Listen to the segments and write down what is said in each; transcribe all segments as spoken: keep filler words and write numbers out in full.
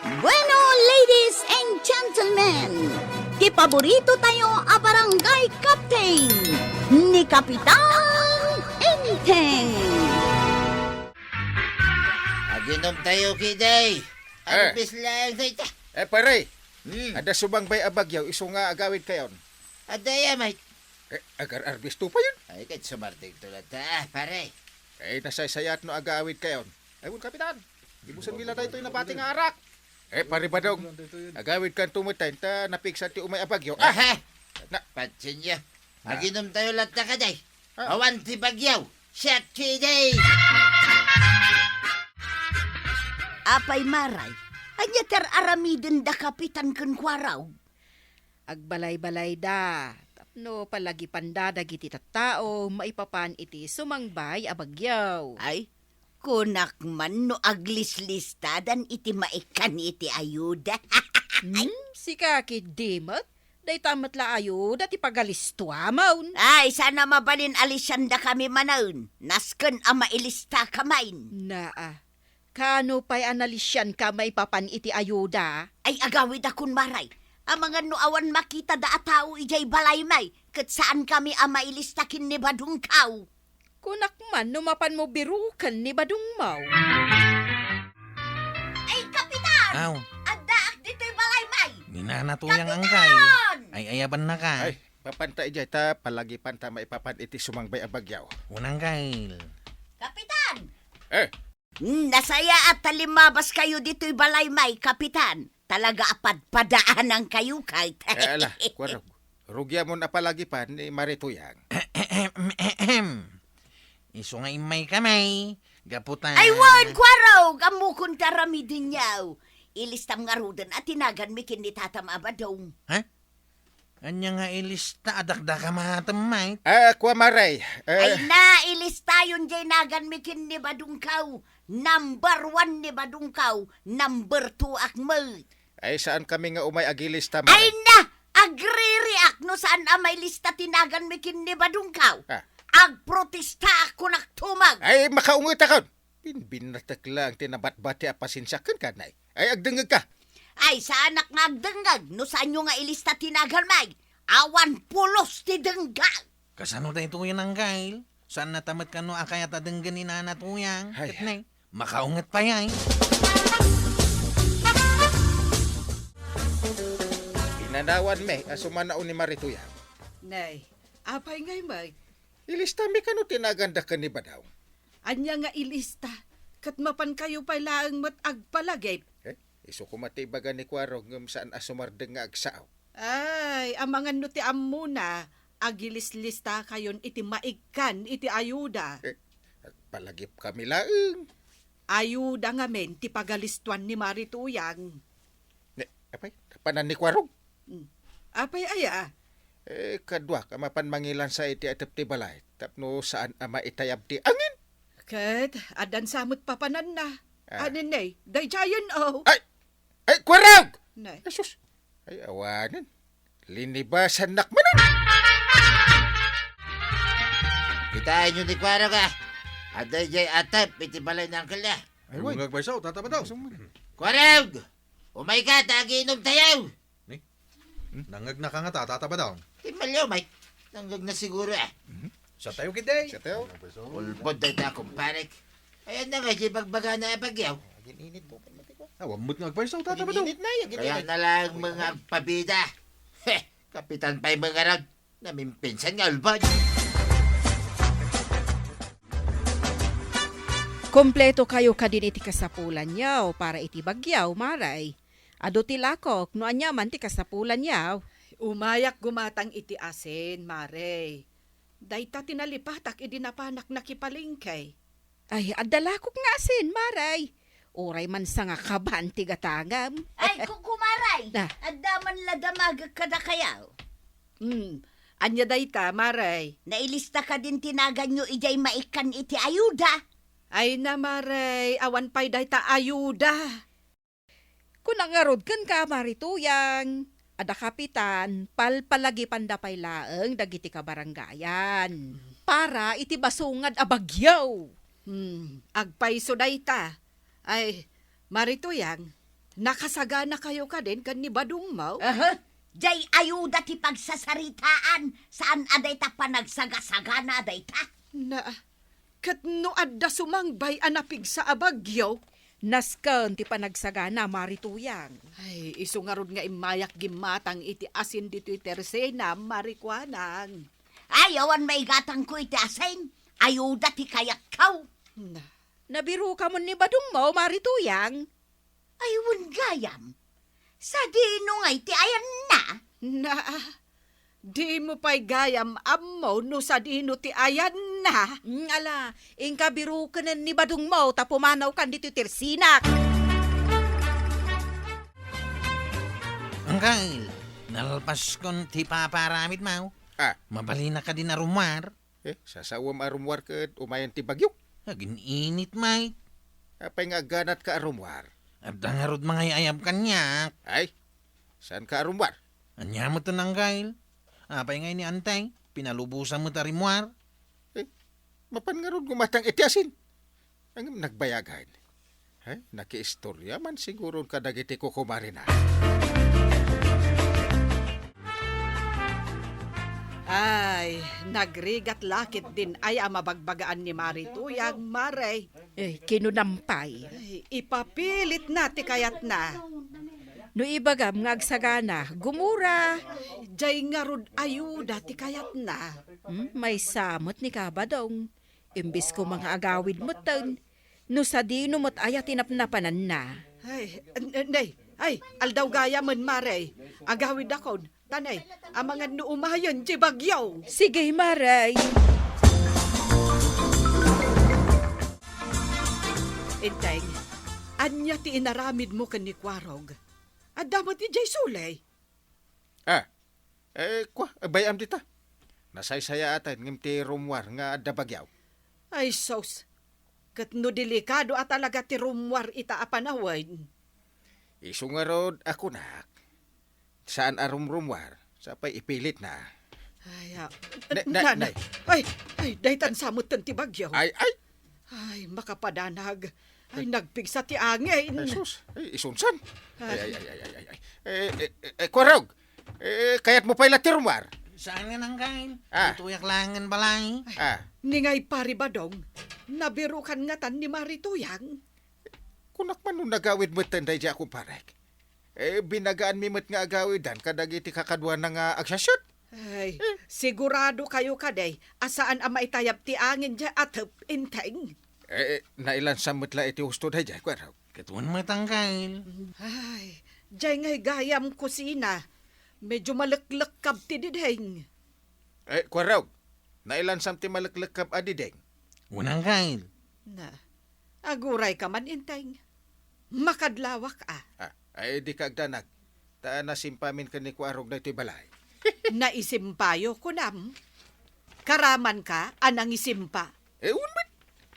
Bueno, ladies and gentlemen, ti paborito tayo a barangay captain, ni Kapitan Enteng. Aginom tayo, kiday. Eh. Arbis laeng dayta. Eh, pare. Hmm. Adda sumangbay a bagyo, isu nga agawid kayon. Adda ya, Mike. Eh, agar-arbis to pa yun. Ay, ket sumardeng to latta, ah, pare. Eh, nasaysayaat no agawid kayon. Ay, wen, Kapitan. Ibusen mi la daytoy nabati nga arak. Eh, pare Badong. Agawid kan tumeten ta napigsa ti umay a bagyo. Ah! Aha! Na- Patsin niya. Na- Aginom tayo latta, kaday. Ah. Awan ti bagyo. Siya, kiday. Apay, Maray, ania ti ar-aramiden da Kapitan ken Kuaraw? Agbalaybalayda tapno palagipanda dagiti tattao maipapan iti sumangbay a bagyo. Ay, kunak man no aglislistadan iti maikkan iti ayuda. Hmm, sika ketdi met? Dayta met la ayuda ti pagalistuamon. Ay, saan a mabalin a lisiandakami manen. Nasken a mailistaka manen. Naa, kano pay a nalisianka maipapan iti ayuda? Ay, agawidakon, Maray. Amangan no awan makitada a tao idiay balaymi, ket saankami a mailista ken ni Badongkaw. Kunak man no mapanmo biruken ni Badongmo. Ay, Kapitan! Aw. Addaak ditoy balaymi! Ni Nana Tuyang, Kapitan! Angkay. Ay, ayabannaka. Ay, mapanta idiay ta palagipanta maipapan iti sumangbay a bagyo. Unang kail. Kapitan! Eh, Hmm, nasayaat ta limmabaskayo ditoy balaymi, Kapitan. Talaga a padpadaanankayo, kay. Eh, ala, Kuarog. Rugiamon a palagipan ni Mari Tuyang. Isu nga immaykami, gapu ta Ay, wen, Kuarog, ammokon ti aramidenyo. Ilistam ngaruden a tinaganmi ken ni Tatam a Badong. Ha? Ania nga ilista a dakdakam a temmay? Ah, kua, Maray. Eh, Ay, nailistayon diay naganmi ken ni Badongkaw. Number one ni Badongkaw, number two ak met. Ay, saankami nga umay agilista, Maray. Ay na! Agririak no saan a mailista ti naganmi ken ni Badongkaw. Ah. Agprotestaak, kunak tumag. Ay, makaungetakon. Binbinnatek laeng ti nabatbati a pasensiak kenka, nay. Ay, agdengngegka. Ay, saanak nga agdengngeg no saanyo nga ilista ti naganmi. Awan pulos ti dengngeg. Kasano daytoy, Angkay? Saannata met kano a kayat a denggen ni Nana Tuyang? Ay. Ket nay, makaunget pay ay. Inanawanmi a sumanaw ni Mari Tuyang. Nay, apay ngay, Mike? Ilistami kano ti naganda ken ni Badong. Ania nga ilista? Ket mapankayo pay laeng met agpalagip. Eh, isu koma ti ibaga ni Kuarog ngem saan a sumardeng nga agsao. Ay, amangan no ti ammona, agilislistakayon iti maikkan iti ayuda. Eh, agpalagipkami laeng. Ayuda ngamin ti pagalistuan ni Mari Tuyang. Ne, apay, napanan ni Kuarog? Hmm. Apay aya? Eh, kaduak a mapan mangilansa iti atep ti balay tapno saan a maitayab ti angin. Ket addan sa met papananna. Ah. Anen ne, daydiayen, oh. Ay! Ay, Kuarog! Ne. Jesus! Ay, awanen. Linibasannak manen. Kitaenyo ni Kuarog, ah. Adda idiay atep iti balay ni Uncle, ah. Ay, wen. Agpayso, Tata Badong. Kuarog! Umayka, ta agiinom tayo! Ni? Nangngegnaka ngata, Tata Badong? Ti Mario, Mike. Nangngegnaka siguro, ah. Mhm. Sa tayo, kidi. Sa tayo. Ulbod dayta, kumparek. Ayan na nga, di bagbagana a bagyo. Agin-init to, kay Mati ko. Awan met nga agpayso, Tata Badong. Agin-init na, agin-init. Kaya na lang mga agpabida. Heh, kapitan pa'y mga rag. Namimpinsan nga ulbod. Kompleto kayo kadin iti kasapulanyo para iti bagyo, Maray. Adu ti lakok no ania man ti kasapulanyo. Umayak gumatang iti asin, Maray. Dayta ti nalipatak idi napanak nakipalengke. Ay, adda lakok nga asin, Maray. Uray man sangakaban ti gatangam. Ay, kukumaray, na. Adda man la damagek kadakayo. Hmm, ania dayta, Maray? Nailista kadin ti naganyo idiay maikkan iti ayuda? Ay na, Maray, awan pay dayta ayuda. Kuna ngarud kenka, Mari Tuyang, adda kapitan, palpalagipanda pay laeng dagiti kabarangayan para iti basungad a bagyo. Hmm, agpayso dayta. Ay, Mari Tuyang, Nakasaganakayo kadin ken ni Badongmo? Aha. Jay ayuda ti pagsasaritaan, saan a dayta panagsagasagana a dayta. Na, ket no adda sumangbay a napigsa a bagyo? Nasken ti panagsagana, Mari Tuyang. Ay, isu ngarud nga immayak gimmatang iti asin ditoy tersena, Mari Kuanang. Ay, awan maigatangko iti asin. Ayuda ti kayatko. Na. Nabiruka mon ni Badongmo, Mari Tuyang? Ay, wen gayam. Sadino ngay ti ayanna? Na, dimo pay gayam ammo no sadino ti ayanna? Mm, ala, inka birukenen ni Badongmo ta pumanawkan ditoy tersinak. Angkel, nalpaskon ti paparamidmo. Ah. Mabalinaka din a rummuar. Eh, sasawem a rummuar ket umayen ti bagyo. Agin-init, Mike. Apay nga agganatka a rummuar? Adda ngarud mangay-ayab kaniak. Ay, saanka a rummuar? Ania met, Angkel? Apay ngay ni Antay? Pinalubosan met a rimmuar? Eh, mapan ngarud gumatang iti asin. Ngem nagbayagan. Ay, nakiistorya man siguron kadagiti kukumarena. Ay, nagrigat la ketdin ay a mabagbagaan ni Mari Tuyang, Mari. Eh, kinunam pay. Ay, ipapilitna ti kayatna. No ibagam nga agsagana, gumura. Jay ngarud ayuda ti kayatna. Hmm, maysa met ni Kabadong. Imbes koma nga agawid metten, no sadino met aya ti napnapananna. Ay, n-, n-, nay, ay, aldaw gayamen, Mari. Agawidakon. Ta nay, amangan no umayen ti bagyo. Sige, Mari. Enteng, ania ti inaramidmo ken ni Kuarog? Adda met idiay suley? Ah, eh, kua, bay-am dita. Nasaysayaaten ngem ti rummuar nga adda bagyo. Ay, sus. Ket no delikado a talaga ti rummuar ita a panawen. Isu ngarud a kunak, saan a rumrummuar, sapay ipilitna. Ay, ah, Ne-, ne-, na-, na-, nay. Ay, ay, daytan sa metten ti bagyo. Ay, ay, Ay, makapadanag. Ay, nagpigsa ti angin. Ay, sus. Ay, isunsan. Ah. Ay, ay, ay, ay, ay, ay, ay. Eh, eh, eh, eh, Kuarog. Eh, kayatmo pay la ti rummuar? Saan nga nanggain? Ah. Ituyak laeng balay. Ah. Ni ngay, Pari Badong, nabirukan ngatan ni Mari Tuyang. Kunak man no nagawid metten daydiay a kumparek. Eh, binagaanmi met nga agawidan kadagiti kakaduana nga agsiasiud. Ay, sigurado kayo kadi a saan a maitayab ti angin diay atep, Enteng? Eh, nailansam met la iti husto daydiay, Kuarog. Ket wen met, Angkel. Ay, diay ngay gayam kusina. Medyo maleklekkab ti diding. Eh, Kuarog, nailansam ti maleklekkab a diding? Wen, Angkel. Na, aguray ka man, Enteng. Makadlawak, a. Ah, ay, di ka agdanag. Ta nasimpamin ken ni Kuarog daytoy balay. Naisimpayo, kunam? Karaman ka a nangisimpa? Eh, wen met.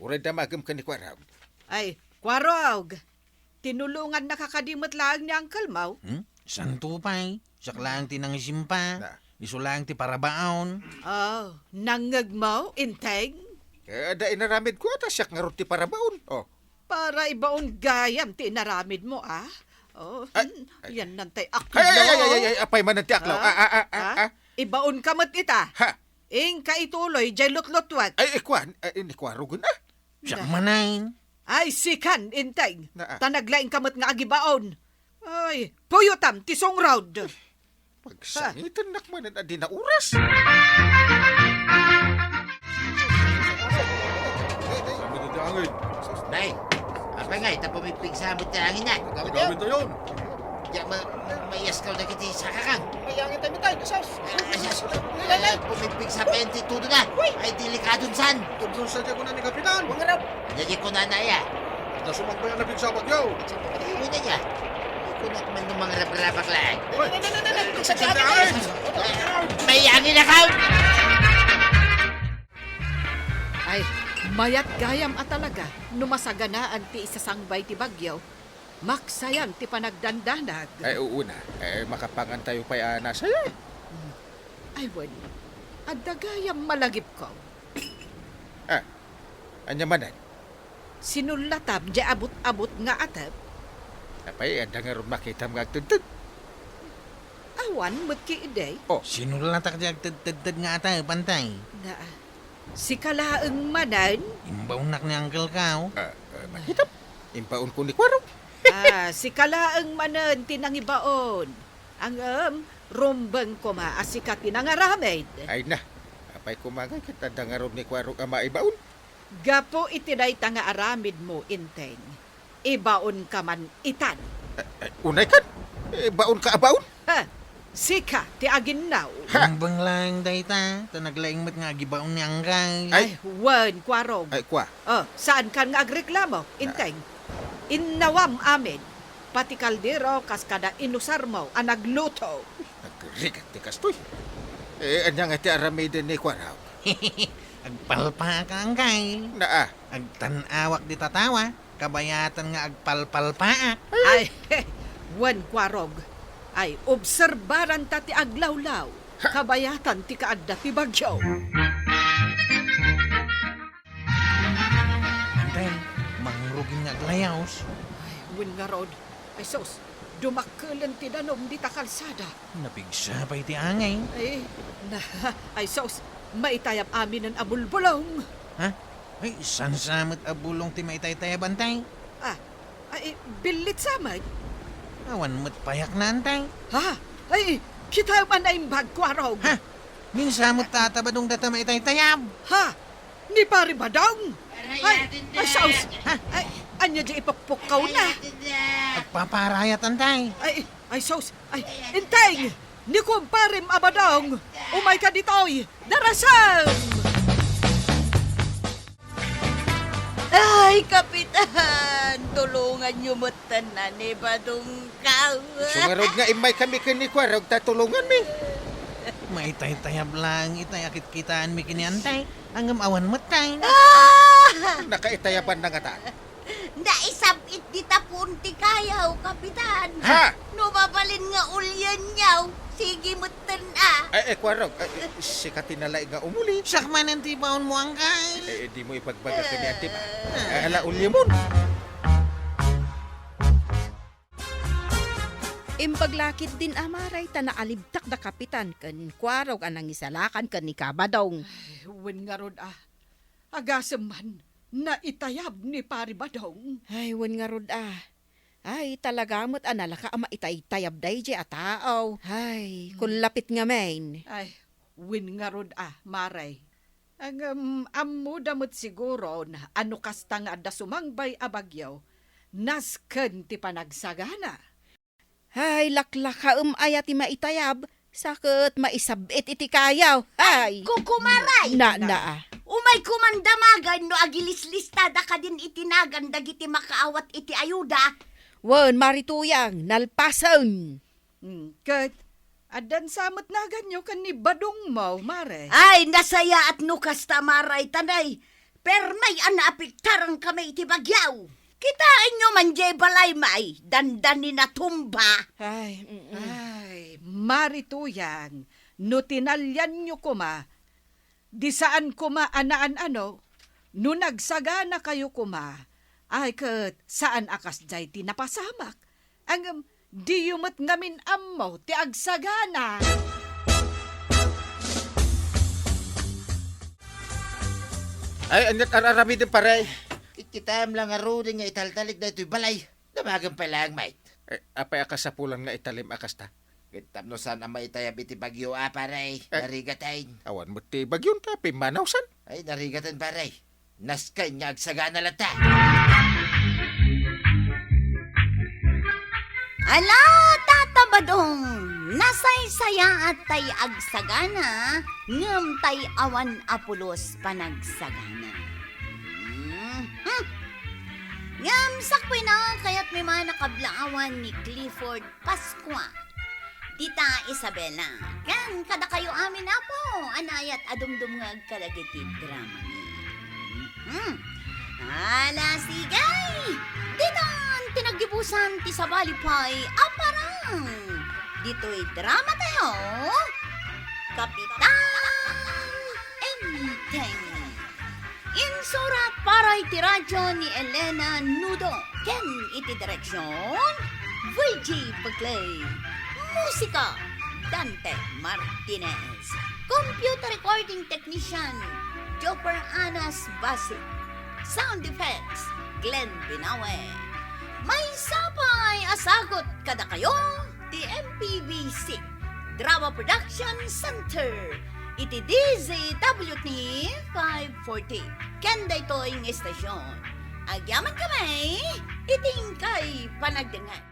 Uray damagem ken ni Kuarog. Ay, Kuarog, tinulongannaka kadi met laeng ni Uncle Mau? Hmm? Santo pay, siak laeng ti nangisimpa. Na. Isu laeng ti parabaon. Oh, nangngegmo, Enteng? Eh, adda inaramidko, ta siak ngarud ti parabaon. Oh. Para ibaon gayam ti inaramidmo, a? Oh, ay, hmm, ay, yan nantay aklaw. Ay, ay, ay, ay, ay, ay, apay manen ti aklaw? Ah? Ah, ah, ah, ah, ah. Ibaon ka met ita. Ha? Inka ituloy, jay lutlutwet. Ay, ikuan, ay, ni Kuarog, a? Siak manen. Ay, sikan, Enteng. Na, ah. Ta naglaing ka met nga agibaon. Ay, puyotam ti sungrod. Pagsangitennak manen a di naoras. Nay, apay ngay, ta pumipigsa met ti angin, a? Agamit tayon. Diak ma-, maiyaskaw dagiti sakakam. Mayangin tayo, tay. Sus! Ay, sus! Ay, ay, ay. Pumipigsa pay ti tudona. Uy! Ay, delikadon san. Tudon sa diay kuna ni Kapitan. Mangarap. Ania diay kunana, aya? Adda sumangbay a napigsa a bagyo. Ania diay? Kunak man no mangrabrabak laeng. Uy! Nay, nay, nay, nay, nay. Sa diay, ay! Mayangin a kaw! Ay, mayat gayam a talaga no masaganaan ti isasangbay ti bagyo. Maksayan ti panagdandanag. Ay, uu na. Eh, makapangan tayo pay a nasayan. Hmm. Ay, wen. Adda gayam malagipko. Ah, ania manen? Sinullatam diay abut-abut nga atep. Apay, adda ngarud makitam nga agtedted? Awan met ketdi. Oh. Sinulatak ti agtedtedted nga atep, Antay. Na, sika laeng manen? Imbaonnak ni Uncle Kao. Ah, ah, makitam. Imbaonko ni Kuarog. Ah, sika laeng manen ti nangibaon. Ngem, rumbeng koma a sika ti nangaramid. Ay na, apay koma ngay ket adda ngarud ni Kuarog a maibaon? Gapu iti dayta nga aramidmo, Enteng, ibaonka man itan. Eh, eh, unay kan? Ibaonka a baon? Ha? Sika ti aginnaw. Ha? Rumbeng laeng dayta, ta naglaing met nga agibaon ni Angkay. Ay. Ay, wen, Kuarog. Ay, kua. Oh, saan kan nga agreklamo, Enteng? Innawam amin. Pati kaldero kas kada inusarmo a nagluto. Agrigat ti kastoy. Eh, ania nga ti aramiden ni Kuarog? Agpalpaak, Angkay. Naa. Agtan-awak di tatawa, kabayatan nga agpalpalpaak. Ay, wen, Kuarog. Ay, obserbaranta ti aglawlaw, ha, kabayatan ti kaadda ti bagyo. Antay, mangrugin nga aglayos. Ay, wen ngarud. Ay, sus, dumakkelen ti danum dita kalsada. Napigsa pay ti angay. Ay, na, ay, sus, maitayab aminen a bulbulong. Ha? Ay, saan sa met a bulong ti maitaytayab, Antay? Ah, ay, billit sa met. Awan met payak na, Antay. Ha? Ay, kita man naimbag, Kuarog. Ha? Minsan met tatabadong data maitaytayab. Ha? Ni Pari Badong? Ay, ay, sus! Ha? Ay, ania di ipukpukkaw na? Agpaparayat, Antay. Ay, ay, sus! Ay, Enteng! Ni kumparem a Badong! Umayka ditoy! Darasem! Ay, Kapitan! Tulonganyo met Tana ni Badong ka. Isu ngarud nga immaykami ken ni Kuarog ta tulonganmi. Maitaytayab laeng itay a kitkitaanmi ken ni Antay, ngem awan met tay. Ah! Nakaitayabanna ngata. Naisab-it dita puon ti kayaw, Kapitan. Ha? No mabalin nga ulienyo, sige met Ay, eh, Kuarog, ay, eh, sika ti nalaing nga umuli. Siak manen ti ibaonmo, Angkay. Eh, eh, dimo ibagbaga ken ni Auntie, ba? Eh, hala, uliemon. Imbag la ketdin a Maray ta naalibtak da Kapitan ken Kuarog a nangisalakan ken ni Kabadong. Ay, wen ngarud a. Agasem man, naitayab ni Pari Badong. Ay, wen ngarud a. Ay, talaga met a nalaka a maitaytayab daydiay a tao. Ay, hmm, kunlapit ngamin. Ay, wen ngarud a, Maray. Ngem, ammoda met siguro a no kasta nga adda sumangbay a bagyo, nasken ti panagsagana. Ay, laklakaem aya ti maitayab, sa ket maisab-it iti kayaw. Ay! Kukumaray! Na, na. Umayko man damagen no agilislistada kadin iti nagan dagiti makaawat iti ayuda. Wen, Mari Tuyang, nalpasen. Hmm, ket, addan sa met naganyo ken ni Badongmo, Mare? Ay, nasayaat no kasta, Maray, ta nay, permi a naapektarangkami iti bagyo. Kitaenyo man diay balay, May, dandani natumba. Ay, mm-mm. Ay, Mari Tuyang, no tinalianyo koma, di saan koma a naan-ano, no nagsaganakayo koma, ay ket saan a kasdiay ti napasamak. Ngem, diyo met ngamin ammo ti agsagana. Ay, aniat ar-aramiden, pare? Kitaem la ngaruden nga italtalek daytoy balay. Damagen pay laeng, mate. Eh, apay a kasapulan nga italem a kasta? Ket tapno saan a maitayab iti bagyo a, pare. Eh, narigaten. Awan met ti bagyo ta pimmanawsan. Ay, narigaten, pare. Nasken nga agsagana latta. Ala, Tata Badong, nasaysayaat tay agsagana, ngem tay awan a pulos panagsagana. Mhm. Ngem sakbay na, kayatmi man a kablaawan ni Clifford Pascua. Tita Isabela, ken kadakayo amin, Apo, a naayat a dumdumngeg kadagiti dramami. Mhm. Ala, sige! Ditan ti naggibusan ti sabali pay a parang. Ditoy drama tayo, Kapitan Enteng. Insurat para iti radyo ni Elena Nudo. Ken iti direksion, Virgie Paglae. Musika, Dante Martinez. Computer recording technician, Joper Anas Basi. Sound effects, Glenn Binawe. Maysa pay a sagut kadakayo ti M P B C Drama Production Center iti D Z W T five forty. Ken daytoy nga istasyon, agyaman kami iti inkay panagdengngeg.